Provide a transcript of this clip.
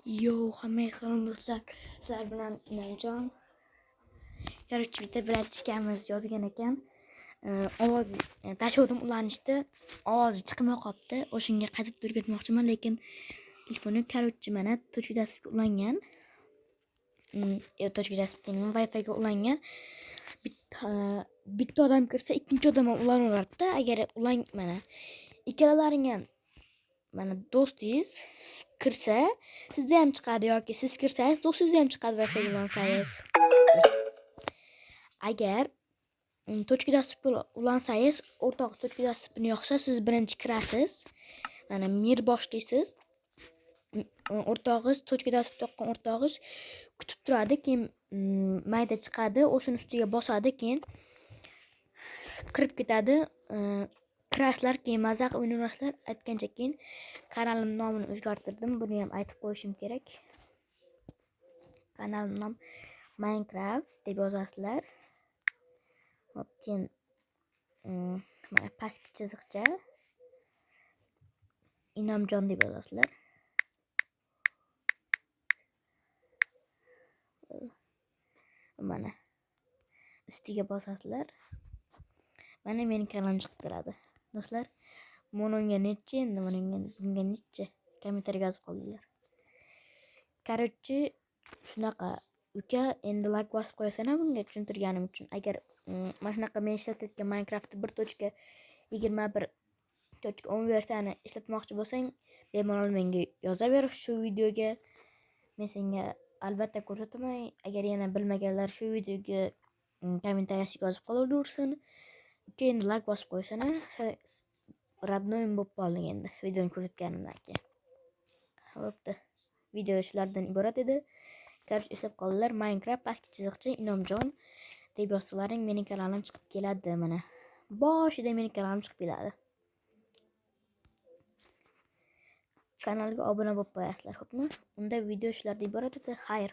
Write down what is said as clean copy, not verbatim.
Yo, hammaga salom do'stlar. Sizlar bilan Inomjon. Короче, bitta bratchikamiz yozgan ekan. Ovoz tashuvdim ulanishdi. Ovozi chiqmay qolibdi. O'shanga qaytib o'rgatmoqchiman, lekin telefoni, короче, mana точка доступga ulangan. Точка доступga nima, Wi-Fi'ga ulangan. Bitta odam kirsa, ikkinchi odam ham ulanaveradi-da. Agar ulang, mana ikkalalaring ham, mana do'stingiz kirsa, sizda ham chiqadi yoki siz kirsangiz, do'stingizda ham chiqadi Wi-Fi ulansangiz. Agar точка доступga ulansangiz, o'rtoq точка доступini yoqsa, siz birinchi kirasiz. Mana мир boshlaysiz. O'rtog'ingiz, точка доступ yoqqan o'rtog'ingiz kutib turadi, keyin mayda chiqadi, o'shani ustiga bosadi, keyin kirib ketadi. Kirasizlar, keyin maza qilib o'ynayverasizlar. Aytgancha, keyin kanalim nomini o'zgartirdim. Buni ham aytib qo'yishim kerak. Kanalim nomi Minecraft deb yozasizlar. Hop, keyin mana pastki chiziqcha Inomjon deb yozasizlar. Mana ustiga bosasizlar. Mana meni kanalim chiqib keladi. Do'stlar, bunga nechi endi, bunga nechi? Kommentariyga yozib qoldinglar. Короче, shunaqa uka, endi like bosib qo'yasan bunga tushuntirganim uchun. Agar mana shunaqa men ishlatayotgan Minecraft 1.21.10 versiyani ishlatmoqchi bo'lsang, bemalol menga yozaver shu videoga. Men senga albatta ko'rsataman. Agar yana bilmaganlar shu videoga kommentariyasiga yozib qolaversin. Uka, endi like bosib qo'ysan, родной bo'lib qolding endi videoni ko'rsatganimdan keyin. Bo'pti. Video shulardan iborat edi. Короче, eslab qolinglar, Minecraft pastki chiziqcha Inomjon deb yozsalaring, mening kanalim chiqib keladi mana. Boshida mening kanalim chiqib keladi. Kanalga obuna bo'lib qo'yasizlar, xo'pmi? Unda video shulardan iborat edi. Xayr.